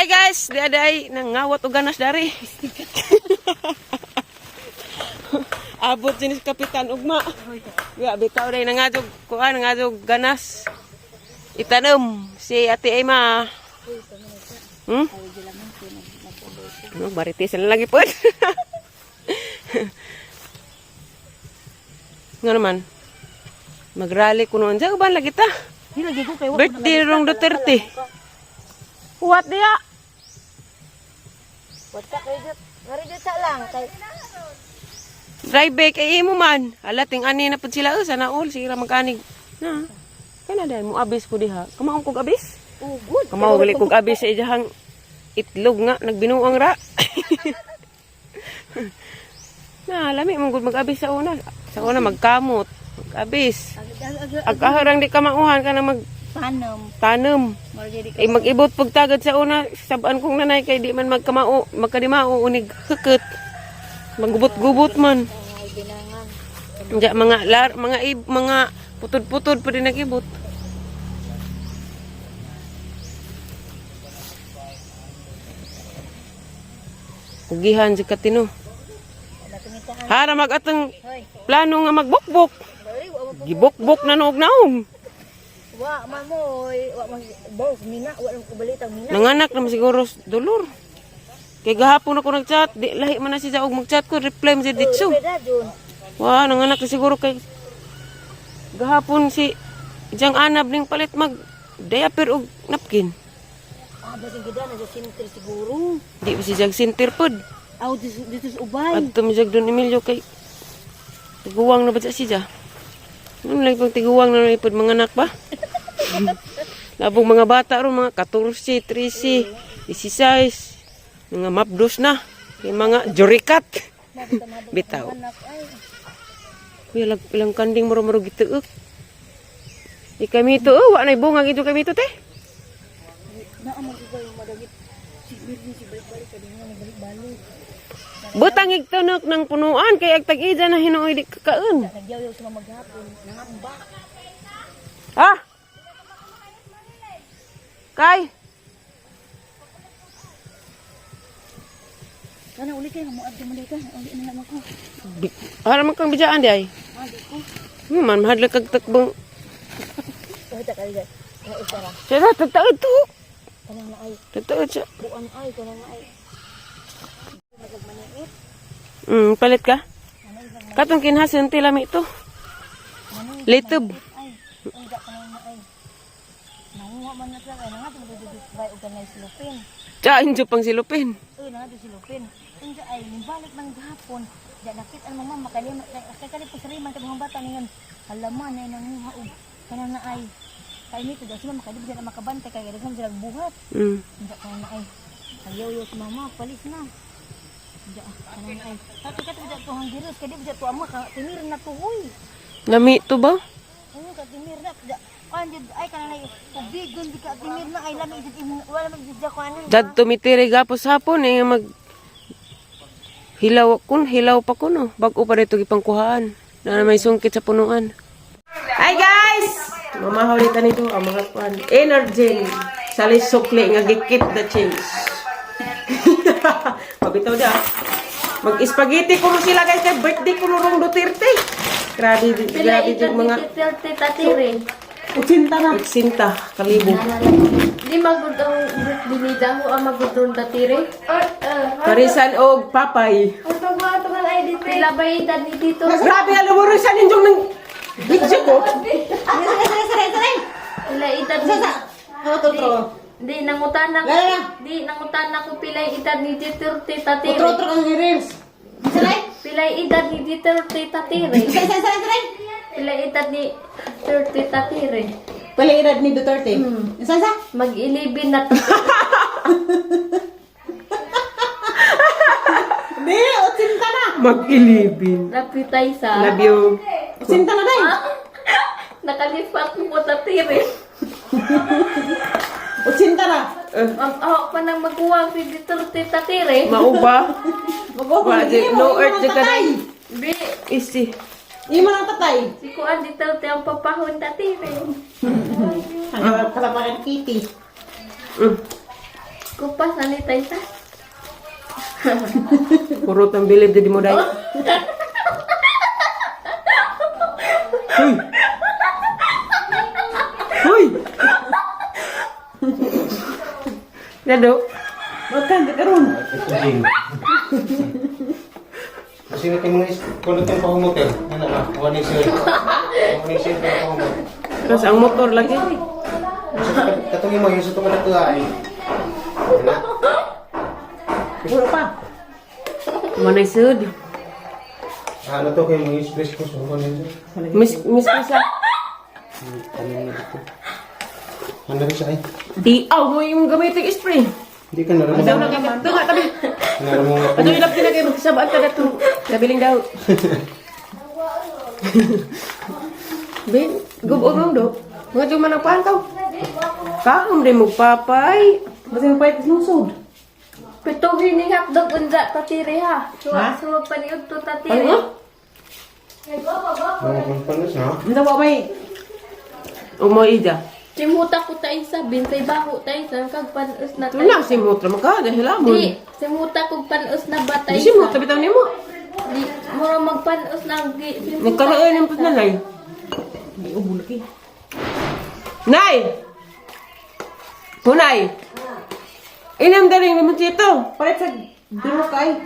Hi guys, di aday nangawat og ganas dari. Abot din si Kapitan ugma. Ya bitaw day nangadog kuan nangadog ganas. Itanom si Ate Emma. No, marites na lagi po. Nga naman. Magrally ko noon. Diyan ba lagi ta? Di lagi ko kay Birthday rong Duterte. What diya? What's up kay jud? Ngari jud sa lang kay Dry bake ay imo man. Ala ting ani na pud sila sana all sige ra magkanig. Na. Kana dai mo abis ko diha. Kamaong kog abis. Oh, good. Kamao gali kog abis sa ijahang itlog nga nagbinuang ra. Na lami mo gud mag-abis sa una. Sa una magkamot, mag-abis. Agkaharang di ka mauhan ka na mag Panom. tanom. Mura jud Eh mag-ibot pagtagad sa una, sabaan kong nanay kay di man magkamao, magkadimao unig hukot. Maggubot-gubot man. Ay binangan. Diya, mga lar, mga ib, mga putod-putod pa din nag-ibot. Kugihan si Katino. Natumitaan. Hara mag atong Hoy. plano nga magbukbok. Bari wa mo Gibukbok na noog naong. wa man mo oy, wa man boss mina wa man ko balitang mina. Nanganak naman siguro dolor. Kay gahapon ako nag-chat, di lahi man na siya og mag-chat ko, reply man siya ditso. Pwede jud. Wa, nanganak na siguro kay gahapon si Jang anab ning palit mag diaper og napkin. Ah, basing gida na sa sinter siguro. Di ba si Jag sinter pod. Aw dito dito sa ubay. Adto mi Jag Don Emilio kay tiguwang na ba siya siya? Ano lang pag tiguwang na ipod mga anak ba? Labong mga bata ro mga 14, 13, 16, mga mapdos na. Kay mga jurikat. Bitaw. Anak ay. Kuya, ilang kanding muro-muro gituok. Di kami ito, oh, wa na'y bunga gito kami ito, te. Naa man ko yung madagit. Si Birni si balik-balik kay nga balik-balik. Butang igtunok ng punuan, kay ag tag-ija na hinuoy di kakaon. Nagyaw-yaw sa mga maghapon, nangamba. Ha? Kay? Kana uli kay mo adto man ka, uli na lang ako. Para man kang bidjaan di ay. Ah, di ko. Man, mahadlok kag takbang. Oh, ta kay. Ay, isara. Siya na, tagtaod to. Kanang na ay Tagtaod siya. buan ay kanang na ay. Magmaniit. Palit ka? Katong kinhasan, tilami ito. Litob. Ay, unja kanang na ay. Nanguha man na sila kay nangadto man dito bay og kanay silupin. Tiya, injo pang silupin. Uy, nangadto silupin. Unja ay nimbalik man gahapon. Di nakit ang mama makalima kay kali pa sariman kay mga bata ningon. Halaman ay nanguha og kanang na ay. Kay nito daw sila makadib na makabantay kay daghan sila buhat. Unja kanang na ay. Ayaw si mama palis na. Unja kanang na ay. Kato kato unja to hanggiros kay di unja to ama ka timir na to huy. Lami to ba? Oo, ka timir na. Kan jud ay kanang na tubigon di ka timir na ay lami jud imong wala man jud ko anan. Dad tumitiri gapos hapon eh mag hilaw kun hilaw pa kuno bag-o pa dito gipangkuhaan na may sungkit sa punuan. Hi guys! Mamahaw dito nito ang mga kuan energy sali sukli nga gi-keep the change. Mabitaw da. Mag-spaghetti kuno sila guys kay birthday kuno rong Duterte. Grabe grabe yung mga Duterte tatire. 80 na. 80 kalibo. Di magud ang birthday ni Daho ang magud tatire. Parisan og papay. Pila ba yung edad ni Tito? Grabe, alam mo rin sa ninjong ng video ko. Pila edad ni Di nangutan ako. Di nangutan ako pila yung edad ni Duterte tatire. Otro kang reels. Pila yung edad ni Duterte tatire. Pila yung edad ni Duterte tatire. Pala edad ni Duterte. Isa sa? Mag-11 na to. Di, 80 na. Mag-ilibin. Lapitay sa. Love you. 80 na day. Nakalipat mo tatire. 80 na. Ang ako pa nang magkuha si Duterte tatire. Mauba. Mag-open Wala, di- no earth di ka na. Di, Easy. Imo nang tatay. si Kuan Duterte ang papahon tatire. Ang kalapakan kitty. Kupas na ni Taysa. Purot ang bilib di mo dai. Hoy. Hoy. Dado. Makan ka karon. Jing. Kasi natin mga kung natin pahumutin. Ano ba? One is yun. One is yun pahumot. Tapos ang motor lagi. Katungin mo, yung sa itong ay. Ano? Wala pa. Manay sud. Ano to kayo mga stress ko sa kunin ito. Miss miss Lisa. Tanim na dito. Ano rin siya ay? Di aw mo yung gamitin spray. Hindi ka naroon. Daw na gamit. Tunga tabi. Naroon mo nga. Ato ilap na kayo magsabaan ka dato. Nabiling daw. Ben, gubo do. Mga di man ang pantaw. Kaom din mo papay. Basta yung pahit lungsod. Pituhin ni hotdog unja tatiri ha. Ha? Suwa suwa paniud to tatiri. Ano? Mga kumpanos na. Hindi ba may Umoy ija. Simuta ko Taysa, bintay baho Taysa, kag panos na Ito na, Taysa. si Mutra maka, dahil lamon. Di, simuta kog panos na ba Di Taysa? si Mutra bitaw nimo. Di, mura magpanos na ang gi. Simuta Nagkaroon ng nanay. May ubo lagi. Nay! Punay! Inam daling naman dito. Palit sa biro kay.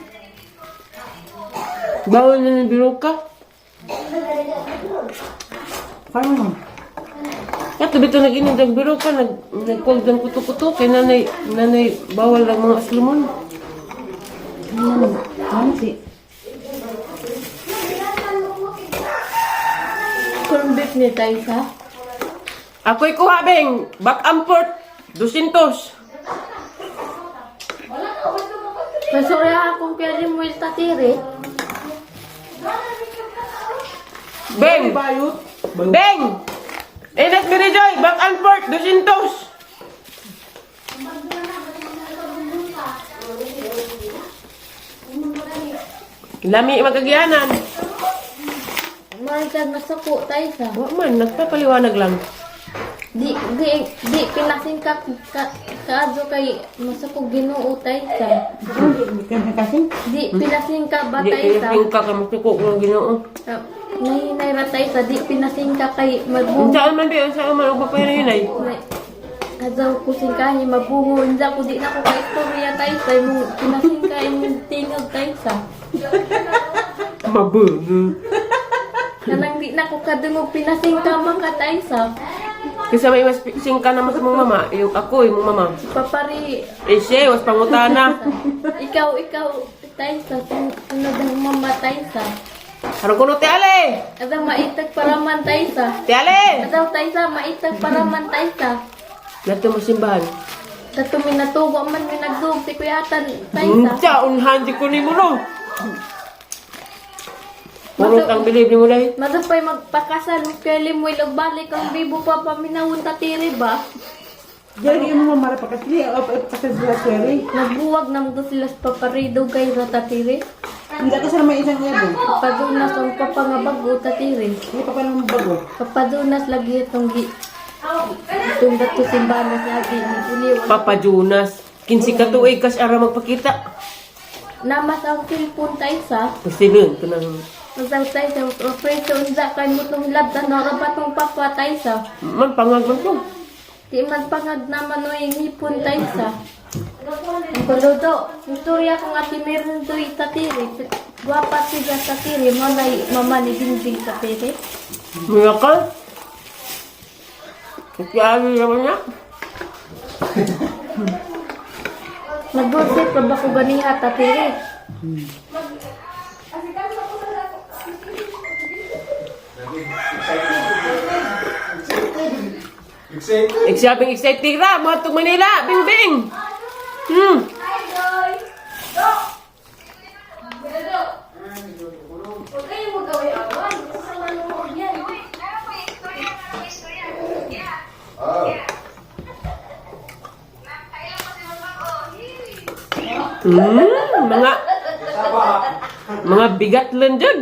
Bawal na ng biro ka. Parang mo. Kato bito nag-inom ng biro ka, nag nagkuwag ng kuto-kuto kay nanay, nanay bawal lang mga aslumon. Ano si? Corn beef ni Taysa. Ako'y kuha, Beng! Back and forth! 200! Pasuri akong pwede mo yung tatiri. Beng! Bayot. Beng! Enas Mary Joy! Back and forth! 200! Lami magagyanan. Mahal masuko Taysa. Wa man, nagpapaliwanag lang. Di, di, di, pinasingkap ka, kaadyo kay masuko Ginoo Taysa. Kan kasing. Di, pinasingka ba Di kayo Taysa? pingka ka magsuko ng Ginoo. Ah, Nahinay ra Taysa, di pinasingka kay mabungo. Unsa man be, unsa man og papahinay. Azaw ko singkahi mabungo, unsa ko di na ko kay istorya Taysa, imong pinasingka imong tingog Taysa. Mabungo. Kanang di na ko kadungog pinasingka man ka Taysa. Kasi may mas singka naman sa mong mama, yung ako, yung mong mama. Papari, Eh siya, was pangutana. ikaw, ikaw, Taysa, tunod ang mama Taysa. Aron kuno ti Ale! Adaw maitag para man Taysa. Ti Ale! Adaw Taysa, maitag para man Taysa. Nato mo simbahan. Dato minatuwa man minagdug si Kuya Tan Taysa. Unsa unhan di ko nimo no. Purot ang bilib nimo dai. Madupay magpakasal kay Limuel og balik ang bibo pa paminawon tatiri ba? Diyan yung mga mara pa kasi o pa sila seri. Nagbuwag na mo sila sa paparido kay ratatiri. Hindi ka sa may isang ebo. Padunas ang papangabago tatiri. Hindi pa pa naman bago. Papadunas lagi itong gi itong dato simbanas lagi ni uliw. Papa Jonas, 15 ka tuig kas ara magpakita. Namas ang tilpon Taysa. Pasilon kanang Masaw Taysa, preso unsa kay mo tong labtan na ba tong papa Taysa. man pangag man ko. Di man pangag naman o yung hipon Taysa. Ang kuludo, istorya ko nga meron to itatiri. Gwapa siya tatiri, malay mama ni Bingbing tatiri. Mura ka. Si Ali naman niya. Nagbusit pa ba ko ganiha tatiri? Excited. Exciting, exciting ra, mga tug Manila, bing bing. Mga mga bigat lang dyan.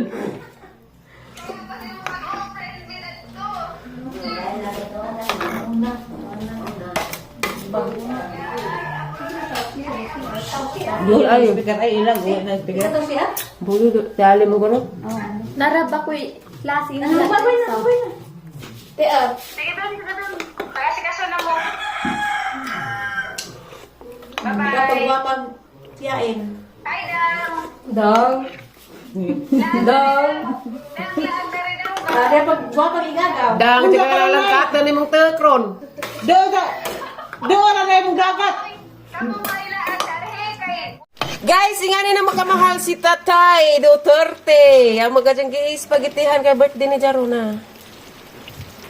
Di ay speaker ay ilang uwi na speaker. Bulo, tali mo gano'n. Narab ako'y klase na. Te, ah. Sige, doon, sige, doon. Pag-asikaso na mo. Bye-bye. Pagwapag tiyain. Hi, Dang. Dong. Dong. Dang, laan na rin ang Kaya pagwapag igagaw. Dang, tsaka lang kata ni mong tekron. Do ka. Do na na imong dagat. Kamu mailaan, darhe, kay Guys, ingani na makamahal si Tatay Duterte. Ang magadyang giispagitihan kay birthday ni Jarona.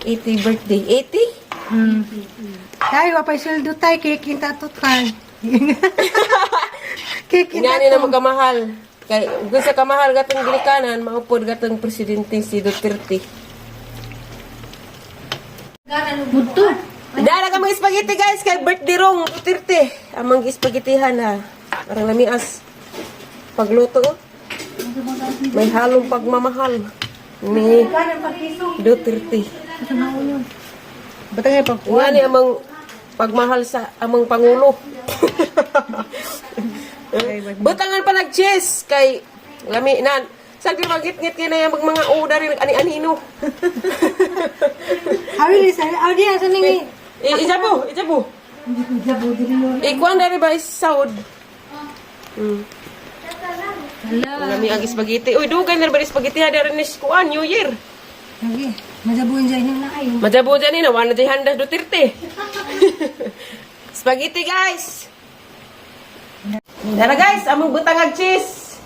80 birthday. 80? Tay, wapay sweldo tay, kikinta to tay. Kikinta Ingani na makamahal. Kay ug sa kamahal gatong ginikanan, maupod gatong presidente si Duterte. Buto. Dara ka mga spaghetti guys kay birthday rong Duterte. Amang gispagetihan ha. Parang lamias. Pagluto oh. May halong pagmamahal ni Duterte. Batang pag Nga ni amang pagmahal sa amang pangulo. Butangan pa nag-chess kay lami na. Sa di magit-ngit kay na yung mga oda rin ani-anino. Awi sa awi diya sa ningi. Eh, ijabo, ijabo. Ikuan dari ba is saud? Lami ang spaghetti. Uy, dugan na ba spaghetti ha dari ni kuan New Year. Lagi, majabuin dyan yung na kayo. Majabo dyan eh, nawa na dyan handa Duterte. Spaghetti guys! Tara guys, among butang ag cheese.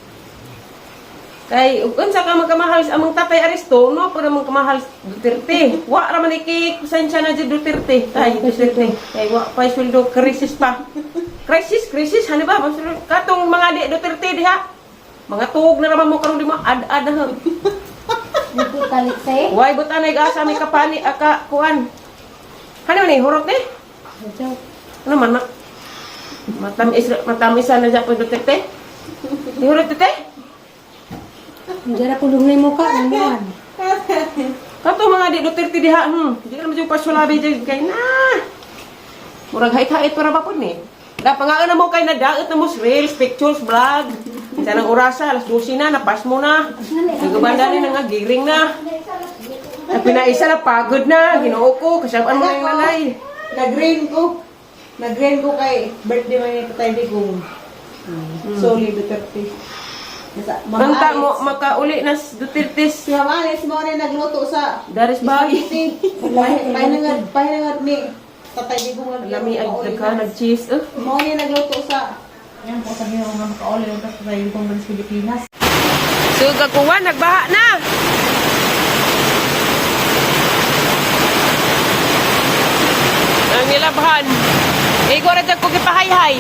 Kay ug unsa ka magkamahal sa among tatay Aristo, no po namang kamahal sa Duterte. Wa ra man iki pasensya na jud Duterte. Tay Duterte. Kay wa pa sweldo crisis pa. Crisis, crisis hani ba? Katong mga di Duterte diha. Mga tuog na raman mo karon di mo ad-ad na. Tali say. Why buta na asa may kapani aka kuan. Ano ni hurot ni? Ano man na? Matamis matamisan na siya po Duterte. Ni hurot tete? Diyan na pulong na yung mukha, naman. Kato mga di Duterte diha. Di ka naman yung pasulabi dyan kay na. Murag hait-hait para ba po ni? Da pangaan na mo kay na daot na mo sa reels, pictures, vlog. Sa nang orasa, alas 12 na, napas mo na. Nagabanda ni na nga, giring na. Ang pinaisa na, pagod na, ginoo ko, kasabaan mo na yung nanay. Nag-rain ko. Nag-rain ko kay birthday man ni Tatay Digong. Soli Duterte. Nasa, Mama Kanta Alice. mo, makauli na si Duterte. Si Mama Alice mo rin nagluto sa Daris bagay. spaghetti. Pahinangad, pahinangad ni Tatay Digong. nga Lami ang makauli daghan na. nag-cheese. Oh. Mo rin nagluto sa So, kakuha, nagbaha na. Ang nilabhan. Igo rin ko kipahayhay.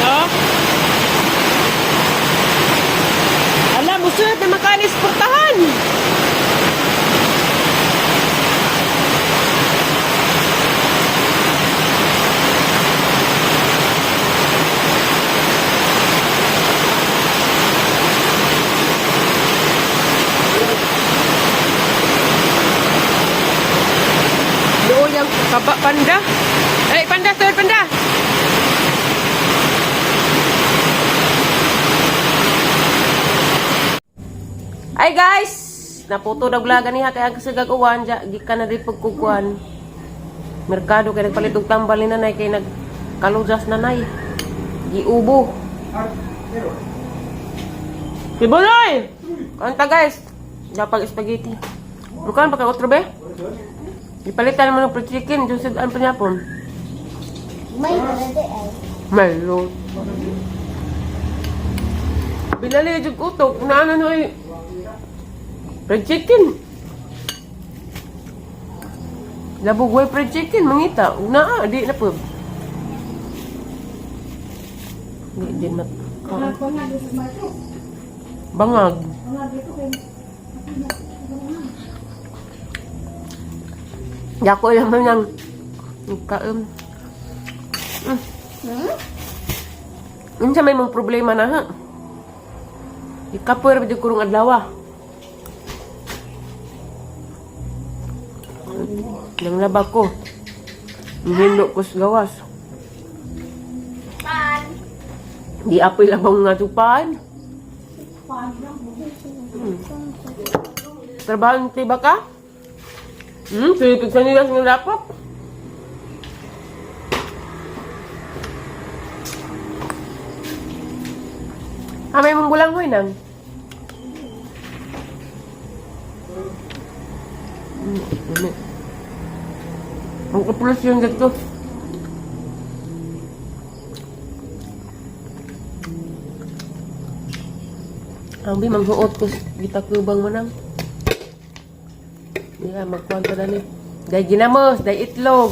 No? Alam, musunod na makanis portahan. Luyang kaba panda. Eh, panda, tuwid panda. Ay guys, naputo na vlog niya kay ang kasagag uwan ja gikan na di pagkukuan. Merkado kay nagpalit og tambal ni nanay kay nagkalujas nanay. Giubo. Kibuloy! Kanta guys. Dapat spaghetti. Bukan pa kay otro be? Ipalitan mo ng fried chicken, dun sa ano pa niya po. May ay. Malo. Bilali jud utok na ano no ay fried chicken. Labog way fried chicken mangita. Una di na po. Di din mat. Bangag. Dako lang man ng kaon. Unsa may mong problema na ha? Ikapoy ra jud kurong adlaw. Nang laba ko. Hinlo ko sa gawas. Pan. Di apoy labaw nga tupan. Trabaho ng tiba ka? Silipig sa nila sa lapok. Ah, may mong gulang hoy nang. Dami. Ang kapulos yung dito. Ang bi manghuot ko gitakubang manang. Diha magkuan pa dali. Day ginamos, day itlog.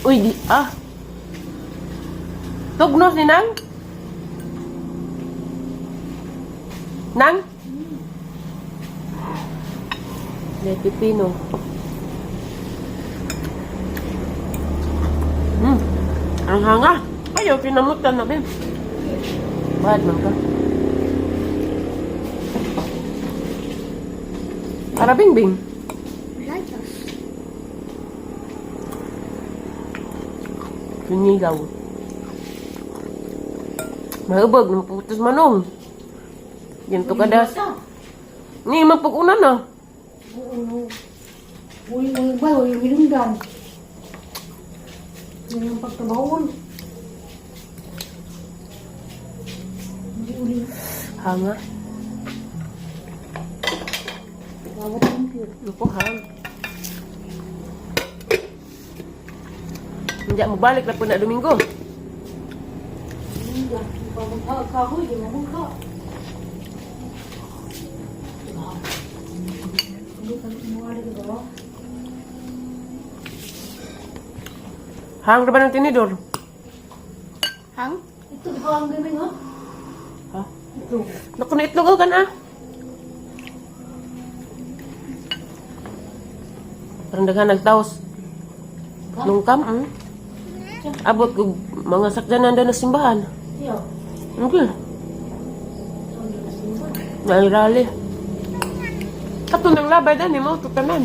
Uy, di ah. Tugnos ni nang? Nang? Day pipino. Ang hanga. Ayaw, kinamutan na, Ben. Bad man ka. Para bingbing. Sinigaw. Mahubog, ng putos manong. Yan to kadas. Ni, magpag-una na. Oo. Uli ng iba, uli ng hinungdan. Yan yung pagtrabahoon. Hindi uli. Hanga. Lawak ng pure. Naku, hang. Hindi mo balik na po na Domingo. Hindi pa magkakahoy, di mo magka. Hindi ka mga lagi ba? Hang ra ba ng tinidor? Hang? Ito, di ba ang gaming ha? Ha? Ito. Naku, na itlog ka na. Parang daghan nagtaos. Lungkam, Abot ko mga sakyanan na simbahan. Iyo. Okay. Nairali. Kato ng labay dani mo, tutanan.